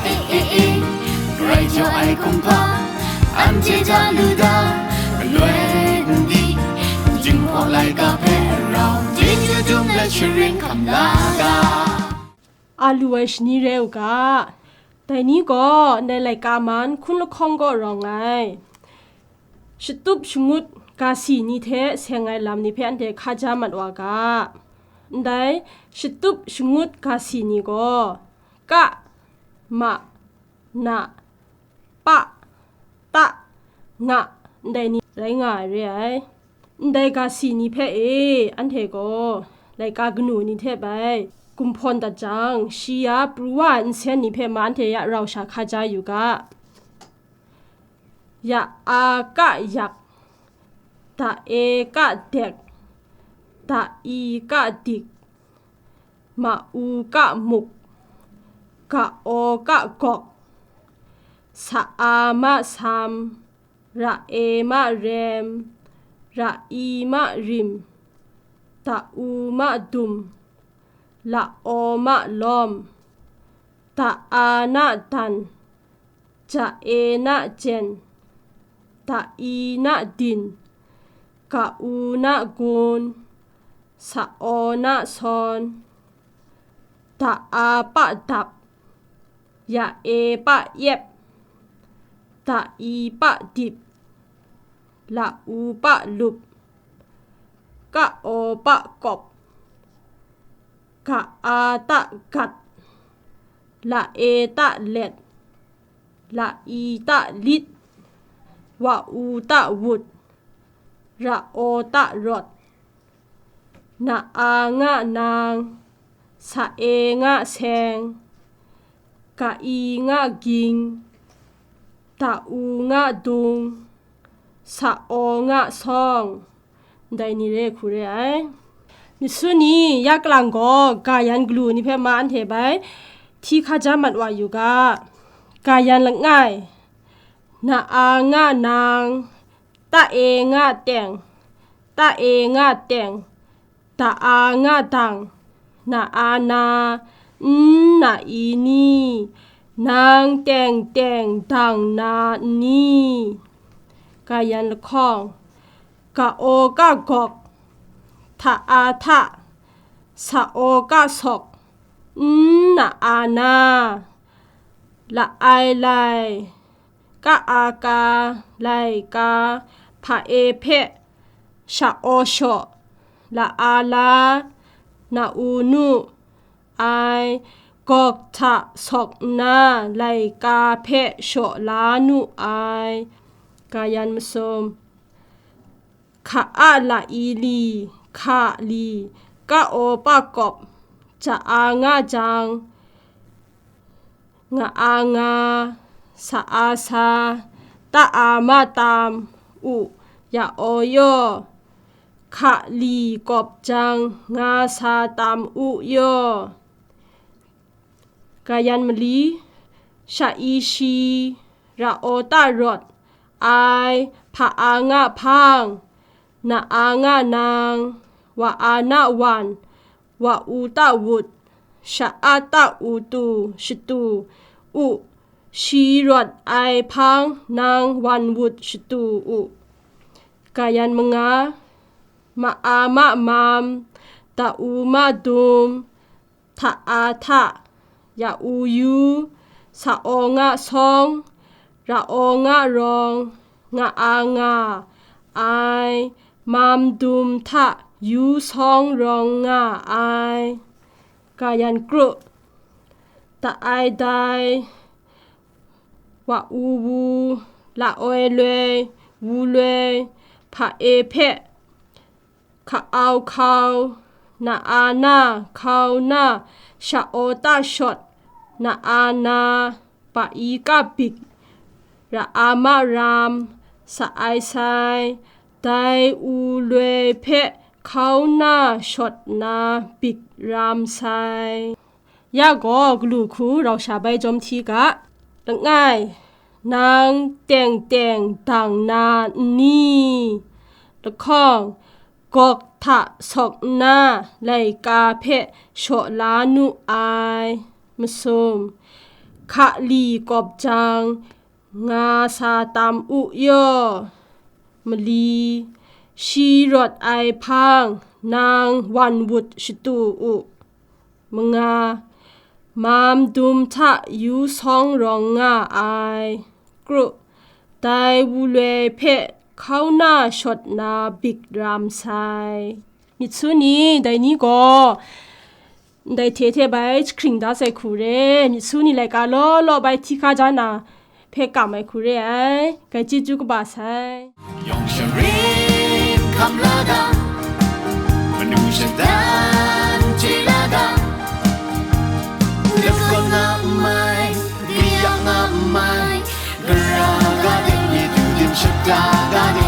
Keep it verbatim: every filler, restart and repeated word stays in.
E, e, e, grai jaw ai kumhpa, anhte ja lu da, galoi n di, jinghpaw laika hpe rau, chyeju dum let sharin hkam la ga. A lu ai shani rai u ga. Dai ni gaw ndai laika man hkun lahkawng kaw rawng ai. Shatup shangut ga si ni hte seng ai lam ni hpe anhte hka ja mat wa ga. Ndai shatup shangut ga si ni gaw, ka, ma, na, pa, ta, nga, ndai ni rai nga ai re ai. Ndai ga si ni hpe e, anhte gaw laika kanu ni hte bai gumhpawn dat jang, shi ya pru wa ai nsen ni hpe ma anhte ya rau sha hka ja yu ga. Ya a ka yak, da e ka dek, da i ka dik, ma u ka muk, ga aw ka gawk, sa a ma sam, ra e ma rem, ra i ma rim, da u ma dum, la aw ma lawm, da a na dan, ja e na jen, da i na din, ga u na gun, sa aw na sawn, da a pa dap, ya e pa yep, da i pa dip, la u pa lup, ka aw pa kawp, ga a ta gat, la e ta let, la i ta lit, wa u ta wut, ra aw ta rawt, na a nga nang, sa e nga seng, ga i nga ging, da u nga dung, sa aw nga sawng, ndai ni re hku re ai. Myit su ni ya kalang gaw ga yan galu ni hpe ma anhte bai hti hka ja mat wa yu ga. Ga yan langai, na a nga nang, ta e nga teng, ta e nga teng, da a nga dang, na a na, n na i ni, nang teng teng dang na n ni? Ga yan lahkawng, ga aw ka gawk, hta a hta, sa aw ka sawk, n na a na, la ai lai, ka a ka, lai ka, hpa e hpe, sha aw shaw, la a la, na u nu, ai, gawk hta sawk nna laika hpe shaw la nu ai. Ga yan masum. Hka a la i li, hka li, ka aw pa kawp, ja a nga jang, nga a nga, sa a sa, ta a ma tam, u, ya aw yaw, hka li kawp jang, nga sa tam u yaw. Ga yan mali, sha i shi, ra aw ta rawt, ai, hpa a nga hpang, na a nga nang, wa a na wan, wa u ta wut, sha a ta u tu, shatu, u, shi rawt ai hpang nang wan wut shatu u. Ga yan manga, ma a ma mam, da u ma dum, hta a hta, ya u yu, sa aw nga sawng, ra aw nga rawng, nga a nga, ai, mam dum hta yu sawng rawng nga ai. Ga yan kru, da ai dai, wa u wu, la oi loi, wu loi, hpa e hpe, hka au hkau, na a na, hkau na, sha aw ta shawt, na a na, pa i ka bik, ra a ma ram, sa ai sai, dai u loi hpe hkau na shawt na bik ram sai. Ya gaw galu hku rau sha bai jawm hti ga. Langai, nang teng teng dang na n ni? Lahkawng, gawk hta sawk nna laika hpe shaw la nu ai. Masum, hkali kawp jang, nga sa tam u yaw, mali, shi rawt ai hpang, nang wan wut shatu u. Manga, mam dum hta yu sawng rawng nga ai. Kru, dai wuloi hpe hkauna shawt na bik ram sai. Myit su ni, dai ni gaw ndai hte hte bai jahkring da sai hku re. Myit su ni laika law law bai hti hka ja na hpe kam ai hku re ai. Gai chyeju kaba sai. Yawng sharin hkam la ga, manu shadan chye la ga, lakon nga mai, kaya nga mai, gara ga de ye du dim shada ga de,